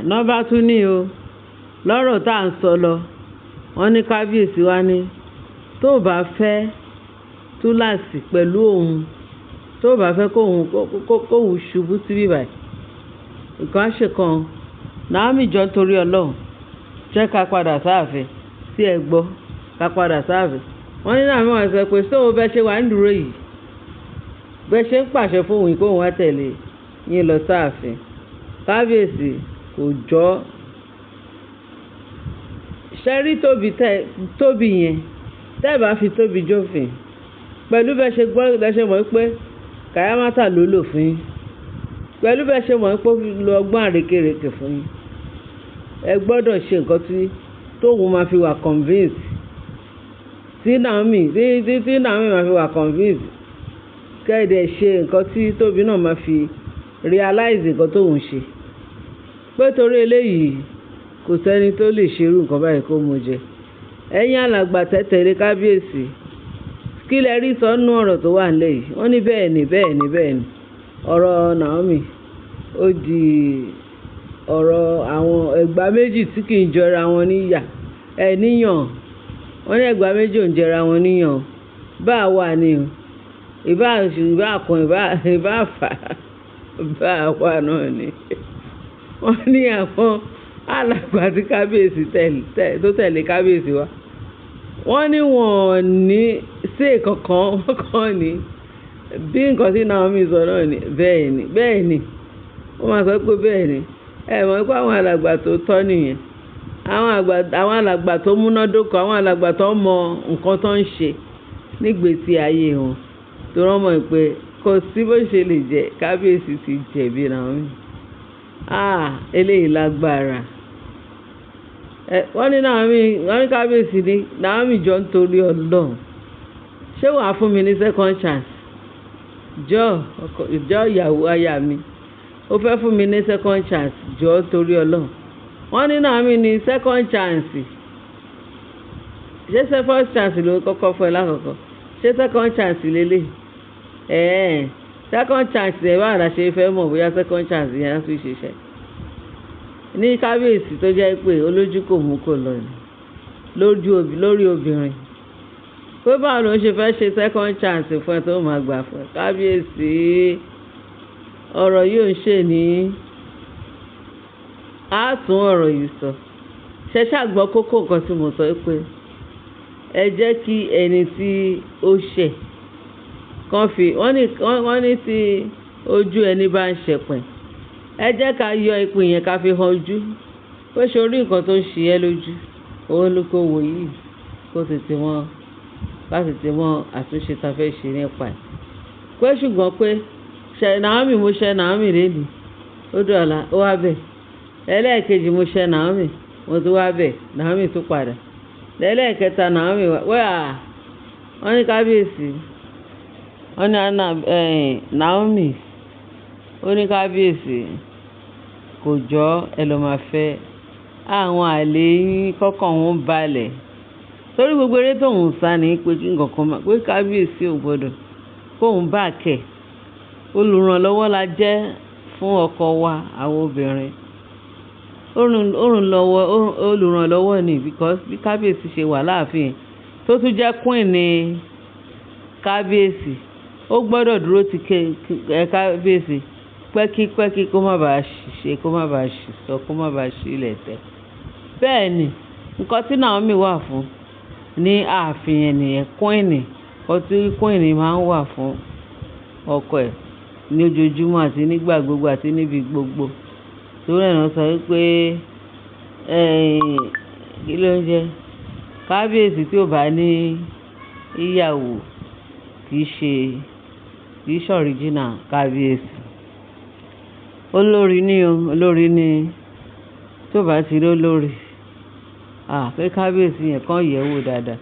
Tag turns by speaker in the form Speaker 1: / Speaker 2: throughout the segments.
Speaker 1: Nọ́bá tún ní o, lọ́rọ̀ tá à ń sọ lọ, wọ́n ní kábíyèsí wa ní tó bá fẹ́ túláàsì pẹ̀lú òun, tó bá fẹ́ kóun ṣubú síbí báyìí, nǹkan á ṣe kan. Naomi, jọ̀ọ́ nítorí Ọlọ́run, jẹ́ ká padà sáàfin. Tí ẹ gbọ́, ká padà sáàfin. Wọ́n ní Naomi wá sọ pé ṣé o bẹ ṣe wà ń dúró yìí, bẹ ṣe ń pàṣẹ fún òun kóun wá tẹ̀lé yín lọ sáàfin. Kábíyèsí kò jọ́. Ṣé rí Tóbi tẹ Tóbi yẹn, tẹ́ ẹ bá fi Tóbi jófin pẹ̀lú bẹ́ẹ̀ ṣe gbọ́, bẹ́ẹ̀ ṣe mọ̀ pé kàyámátà ló lò fún yín, pẹ̀lú bẹ́ẹ̀ ṣe mọ̀ pé ó lo ọgbọ́n àrékérekè fún yín, ẹ gbọ́dọ̀ ṣe nǹkan tí tóun máa fi wà convince, tí Naomi tí Naomi máa fi wà convince, kẹ́ ẹ ṣe nǹkan tí Tóbi náà máa fi realize nǹkan tóun ṣe. Pé torí eléyìí, kò sẹ́ni tó lè ṣe irú nǹkan báyìí kó mú jẹ. Ẹ̀yin alàgbà tẹ́tẹ̀lé kábíyèsí, kí lẹ rí sọ nínú ọ̀rọ̀ tó wà nílẹ̀ yìí? Wọ́n ní bẹ́ẹ̀ ni, bẹ́ẹ̀ ni, bẹ́ẹ̀ ni. Ọ̀rọ̀ Naomi ó di ọ̀rọ̀ àwọn ẹ̀gbá méjì tí kì í jọra wọn níyà, ẹ níyàn. Wọ́n ní ẹ̀gbá méjì ò ń jẹra wọn níyàn. Bá wà ní o, ìbá ìbá kan, ìbá ìbá fà, bá wà náà ni. Wọ́n ní àwọn alàgbà tí kábíyèsí tẹ̀lé, tó tẹ̀lé kábíyèsí wa, wọ́n ní wọ́n ò ní say kankan. Wọ́n kàn ní bí nǹkan tí Naomi sọ náà ni. Bẹ́ẹ̀ ni, bẹ́ẹ̀ ni. Wọ́n máa sọ pé bẹ́ẹ̀ ni. Ẹ mọ̀ pé àwọn alàgbà tó tọ́ nìyẹn. Àwọn àgbà, àwọn alàgbà tó múnádóko, àwọn alàgbà tó mọ nǹkan tó ń ṣe nígbèsí ayé wọn. Torí wọ́n mọ̀ pé kò sí bó ṣe lè jẹ́, kábíyèsí ti jẹ̀bi Naomi. Ah, eléyìí lágbára. Wọ́n ní Naomi, wọ́n ní kábíyèsí ní Naomi, jọ̀ọ́ nítorí Ọlọ́run, ṣé wàá fún mi ní second chance? Jọ̀ọ́ ọkọ, jọ̀ọ́ ìyàwó aya mi, ó fẹ́ fún mi ní second chance, jọ̀ọ́ torí Ọlọ́run. Wọ́n ní Naomi ní second chance. Ṣé first chance ló kọ́kọ́ fún ẹ lákọ̀ọ́kọ́? Ṣé second chance lélẹ̀? Ẹ̀ẹ́n, second chance ẹ̀, báwo la ṣe fẹ́ mọ̀ bóyá second chance yẹn á tún ṣiṣẹ́? Ní kábíyèsí tó jẹ́ pé olójú kò mú kò lọ ni lójú lórí obìnrin, pé báwo ló ń ṣe fẹ́ ṣe second chance fún ẹ tó máa gbà fún ẹ? Kábíyèsí, ọ̀rọ̀ yìí ò ń ṣe ní á tún ọ̀rọ̀ yìí sọ. Ṣe ṣàgbọ́ kókó nǹkan tí mo sọ pé ẹ jẹ́ kí ẹni tí ó ṣẹ̀ kàn fi wọ́n ní tí ojú ẹni bá ń ṣẹpẹ̀, ẹ jẹ́ ká yọ ìpín yẹn, ká fi hàn ojú pé ṣe orí nǹkan tó ń ṣe ẹ́ lójú, òun ló kó wò yìí, kó tètè mọ̀, ká tètè mọ àtúnṣe tá a fẹ́ ṣe nípa ẹ̀. Pé ṣùgbọ́n pé ṣe Naomi, mo ṣe Naomi lónìí, ó dọ̀la, ó wá bẹ̀. Ẹlẹ́ẹ̀kejì, mo ṣe Naomi, mo tún wá bẹ̀, Naomi tún padà. Lẹ́lẹ́ẹ̀kẹta, Naomi wá wẹ́ à. Wọ́n ní kábíyèsí, wọ́n ní Anna Naomi, ó ní kábíyèsí kò jọ, ẹ lọ máa fẹ́ àwọn àlè yín kọ́kàn wọn balẹ̀, torí gbogbo eré tóun sá ní pé kí nǹkan kan máa pé kábíyèsí ò gbọdọ̀ kóun bá kẹ̀. Olùrànlọ́wọ́ la jẹ́ fún ọkọ wa, àwọn obìnrin. Olùrànlọ́wọ́, olùrànlọ́wọ́ ni, because bí kábíyèsí ṣe wà láàfin, tó tún jẹ́ queen ní kábíyèsí, ó gbọ́dọ̀ dúró ti kábíyèsí pẹ́kípẹ́kí, kó má bàa ṣìṣe, kó má bàa ṣìsọ, kó má bàa ṣílẹ̀ tẹ̀. Bẹ́ẹ̀ ni nǹkan tí Naomi wà fún ní ààfin yẹn nìyẹn. Queen, nǹkan tí queen máa ń wà fún ọkọ ẹ̀ ní ojoojúmọ́ àti nígbà gbogbo àti níbi gbogbo. Torí ẹ̀ náà sọ wípé kí ló ń jẹ́ kábíyèsí tí ò bá ní ìyàwó kì í ṣe original kábíyèsí. Olórí ní o, olórí ní tó bá ti rí olórí, ah, pé kábíyèsí yẹn kàn yẹ̀ wò dáadáa.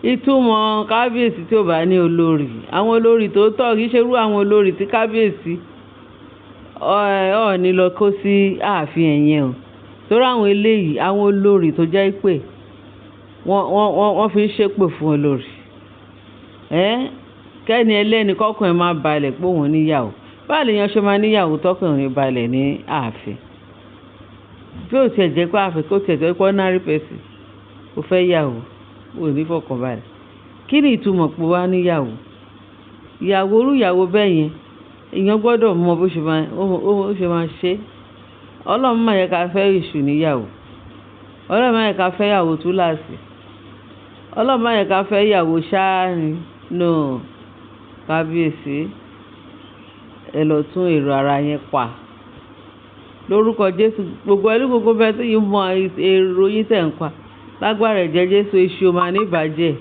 Speaker 1: Ìtumọ̀ kábíyèsí tí ò bá ní olórí, àwọn olórí tó tọ́, kì í ṣe irú àwọn olórí tí kábíyèsí Ọọ̀ni lọ kó sí ààfin ẹ̀yẹn o. Torí àwọn eléyìí, àwọn olórí tó jẹ́ pé wọ́n fi ń ṣépè fún olórí. Ẹ́ kẹ́ni ẹlẹ́ni kọ́kàn ẹ̀ máa balẹ̀ pé òun níyàwó. Báwo lèèyàn ṣe máa níyàwó tọkàn ò ní balẹ̀ ní ààfin? Bí ó tiẹ̀ jẹ́ pé àfi kó tiẹ̀ jẹ́ pé ordinary person, ó fẹ́ yàwó, ò ní fọkànbalẹ̀. Kí ni ìtumọ̀ pé wá níyàwó? Ìyàwó, irú ìyàwó bẹ́ẹ̀ yẹn, èèyàn gbọ́dọ̀ mọ bó ṣe máa, ó ṣe máa ṣe. Ọlọ́run má jẹ ká fẹ́ èṣù níyàwó. Ọlọ́run má jẹ ká fẹ́ ìyàwó túláàsì. Ọlọ́run má jẹ ká fẹ́ ìyàwó ṣáá ni. No. Kábíyèsí, ẹ lọ tún èrò ara yẹn pa. Lórúkọ Jésù, gbogbo ẹni gbogbo bẹ́ẹ̀ tí yín mọ èrò yín tẹ̀ ń pa. Lágbára ẹ̀jẹ̀ Jésù, èṣù ò máa ní ìbàjẹ́.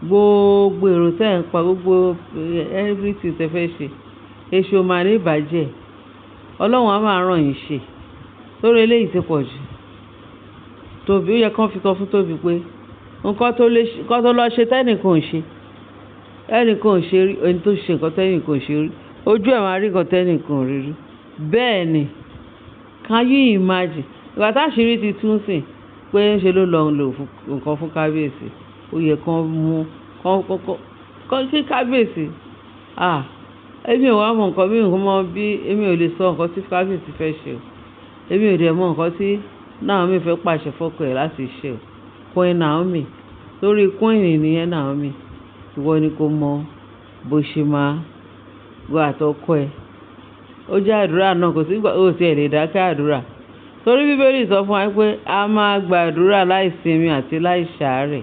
Speaker 1: Gbogbo èrò tẹ̀ ń pa, gbogbo everything tẹ fẹ́ ṣe, èṣù ò máa ní ìbàjẹ́. Ọlọ́run á máa rán yín ṣe. Torí eléyìí ti pọ̀ jù. Tóbi, ó yẹ kí wọ́n fi sọ fún Tóbi pé nǹkan tó lè ṣe, nǹkan tó lọ ṣe tẹ́nìkan ò ṣe. Ẹnìkan ò ṣe rí, ẹni tó ṣe nǹkan tẹ́nìkan ò ṣe rí. Ojú ẹ̀ máa rí nǹkan tẹ́nìkan ò rí rí. Bẹ́ẹ̀ ni. Can you imagine? Ìgbà táṣìírí ti tú sí pé ń ṣe ló lọ lò fún nǹkan fún kábíyèsí. Ó yẹ kí wọ́n mú, kán kí kábíyèsí. Ah! Èmi ò wá mọ nǹkan, mi ò mọ̀ bí, èmi ò lè sọ nǹkan tí kábíyèsí fẹ́ ṣe o. Èmi ò dẹ̀ mọ nǹkan tí Naomi fẹ́ pàṣẹ fọ́kọ ẹ̀ láti ṣe o. Queen Naomi. Torí Queen nìyẹn Naomi. Ìwọ ni kó mọ bó ṣe máa gbọ́ àtọkọ ẹ. Ó jẹ́ àdúrà náà, kò sí ìgbà ó ti ẹ̀ lè dákẹ́ àdúrà. Torí Bíbélì sọ fún wa pé a máa gbàdúrà láìsinmi àti láìṣàárẹ̀.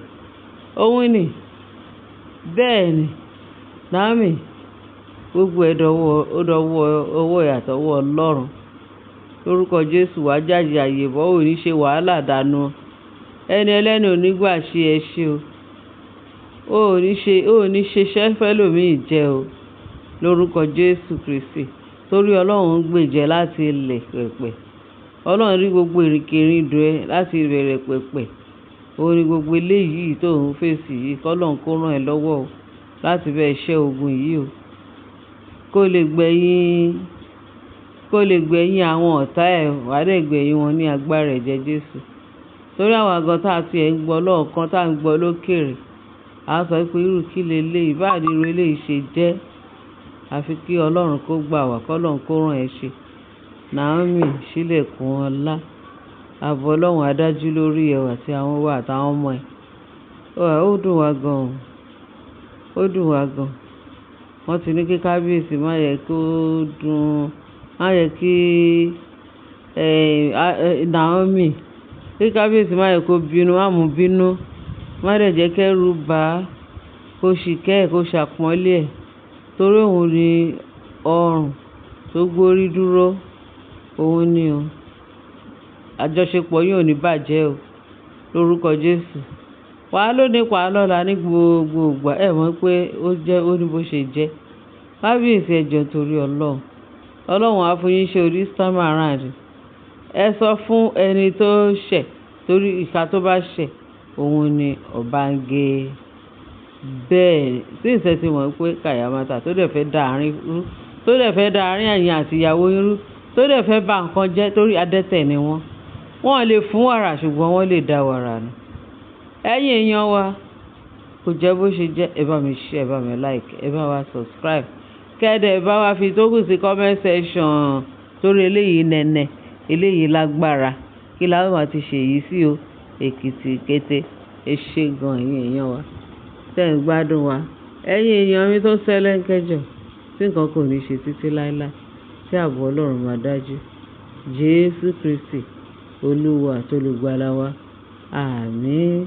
Speaker 1: Òun ni. Bẹ́ẹ̀ ni. Naomi, gbogbo ẹ̀ dọ̀wọ́, ó dọ̀wọ́ ọwọ́ ẹ àtọwọ́ Ọlọ́run. Lórúkọ Jésù, wà á jàjà àyèbọ́, ò ní ṣe wàhálà dànù. Ẹni ẹlẹ́ni ò ní gbà ṣe ẹ ṣe o. Ó ò ní ṣe, ó ò ní ṣe iṣẹ́ fẹ́lòmíì jẹ o. Lórúkọ Jésù Kristi. Torí Ọlọ́run ń gbèjẹ láti ilẹ̀ pẹ̀pẹ̀. Ọlọ́run rí gbogbo ìrìnkèrindò ẹ láti ìbẹ̀rẹ̀ pẹ̀pẹ̀. Ó ní gbogbo eléyìí tó ń fèsì yìí, kí Ọlọ́run kó rán ẹ lọ́wọ́ o láti bá ẹ ṣẹ́ ogun yìí o. Kó lè gbẹ̀yìn, kó lè gbẹ̀yìn àwọn ọ̀tá ẹ, wà á dẹ̀ gbẹ̀yìn wọn ní agbára ẹ̀jẹ̀ Jésù. Torí àwọn àgọ́ tá tí ẹ̀ ń gbọ́ lọ́ọ̀kan tá ń gbọ́ lókèèrè, a sọ pé irú kí leléyìí, báwo ni irú eléyìí ṣe jẹ́? Àfi kí Ọlọ́run kó gbà wá, kí Ọlọ́run kó rán ẹ ṣe. Naomi, ṣílẹ̀kùn ọlá. Ààbò Ọlọ́run á dájú lórí ẹ àti àwọn wa àtàwọn ọmọ ẹ. Ó dùn wá gan o. Ó dùn wá gan. Wọ́n ti ní kí kábíyèsí má yẹ kó dùn, má yẹ kí, Naomi, kí kábíyèsí má yẹ kó bínú, má mú bínú. Má dẹ̀ jẹ́ kí ẹrú bá a, kó ṣìkẹ́ ẹ̀, kó ṣàpọ́nlé ẹ̀. Torí òun ni ọrùn tó gbórí dúró. Òun ni o. Àjọṣepọ̀ yín ò ní bàjẹ́ o. Lórúkọ Jésù. Wà á lóní pa á lọ́la ní gbogbo ìgbà. Ẹ mọ̀ pé ó jẹ́, ó ní bó ṣe jẹ́. Kábíyèsí ẹ jọ̀ọ́ torí Ọlọ́run. Ọlọ́run á fún yín ṣe orí this time around. Ẹ sọ fún ẹni tó ṣẹ̀ torí ìka tó bá ṣẹ̀, òun ni ọba ń gé. Bẹ́ẹ̀ tí ìṣẹ́ ti mọ̀ pé kàyámátà tó dẹ̀ fẹ́ dá àárín rú, tó dẹ̀ fẹ́ dá àárín ẹ̀yin àti ìyàwó yín rú, tó dẹ̀ fẹ́ ba nǹkan jẹ́ torí adẹ́tẹ̀ ni wọ́n. Wọ́n lè fún wàrà ṣùgbọ́n wọ́n lè da wàrà nù. Ẹ̀yin èèyàn wa, kò jẹ́ bó ṣe jẹ́. Ẹ bá mi share, ẹ bá mi like, ẹ bá wa subscribe. Kẹ́dẹ̀ ẹ bá wa fi tókù sí comment section torí eléyìí nẹ́nẹ́, eléyìí lágbára. Kí la ó máa ti ṣe yìí sí o? Èkìtì kété. Ẹ ṣé gan ẹ̀yin èèyàn wa. Tẹ́ ẹ̀ ń gbádùn wa. Ẹ̀yin èèyàn mi tó ṣẹlẹ̀ ń kẹjọ, tí nǹkan kò ní ṣe títí láéláé, tí ààbò Ọlọ́run máa dájú. Jésù Kristi, Olúwa àti olùgbàlà wa. Àmín.